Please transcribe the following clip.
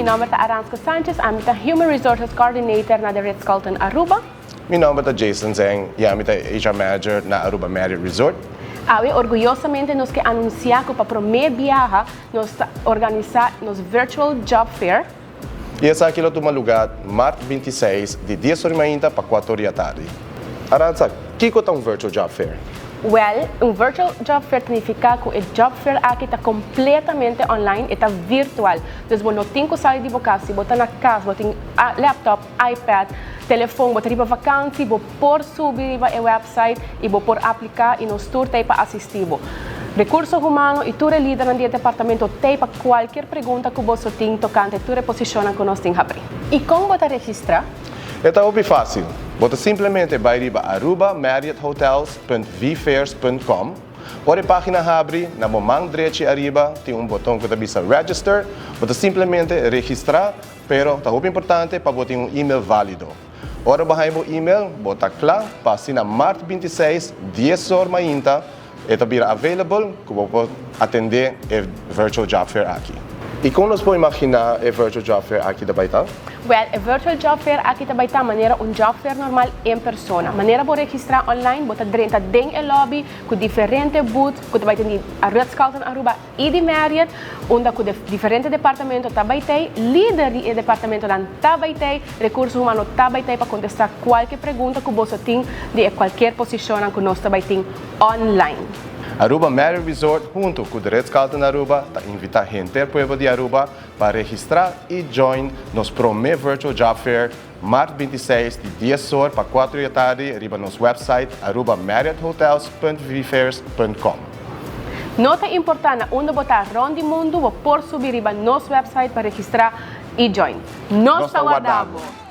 nomber ta Aranska Sanchez, ami ta Human Resources Coordinator na The Ritz-Carlton Aruba. Mi nomber ta Jason Zeng y ami ta HR Manager na Aruba Marriott Resort. Awe orguyosamente nos ke anuncia cu pa prome biaha nos ta organisa nos Virtual Job Fair. Y esaki lo tuma lugar maart 26 di 10 or mainta pa 4 or di atardi. Aranza, kico ta un Virtual Job Fair? Well, un Virtual Job Fair ta nifica cu e job fair aki ta completamente online, e ta virtual. Dus bo no tin cu sali di bo cas, si bo ta na cas, bo tin laptop, iPad, telefon, bo ta riba vakantie, bo por subi riba e website y bo por aplica y nos tur t'ey pa asisti bo. Recurso Humano y tur e lidernan di e departamento t'ey pa cualkier pregunta cu boso tin tocante tur e posicionnan cu nos tin habri. Y con bo ta registra? E ta hopi facil. Bo ta simplemente bay riba arubamarriotthotels.vfairs.com. Ora e pagina habri, na bo man drechi ariba tin un boton cu ta bisa "Register". Bo ta simplemente registra, pero ta hopi importante pa bo tin un email valido. Ora bo haya bo email, bo ta cla pa asina maart 26, 10 or mainta, e ta bira available cu bo por atende e Virtual Job Fair aki. Y con nos por imagina e Virtual Job Fair aki ta bay ta? Well, e Virtual Job Fair aki ta bay ta manera un job fair normal en persona. Manera bo registra online, bo ta drenta den e lobby cu diferente booth, cu ta bay tin di Ritz-Carlton Aruba y di Marriott, unda cu diferente departamento ta bay tey, lider di e departamentonan ta bay tey, Recurso Humano ta bay tey pa contesta cualkier pregunta cu bo tin di e cualkier posicion cu nos ta bay tin online. Aruba Marriott Resort hunto cu The Ritz-Carlton Aruba ta invita henter pueblo di Aruba pa registra y join nos prome Virtual Job Fair maart 26 di 10 or pa 4 di atardi riba nos website arubamarriotthotels.vfairs.com. No ta importa na unda bo ta rond di mundo, bo por subi riba nos website pa registra y join. Nos Nos ta ta warda bo. warda bo.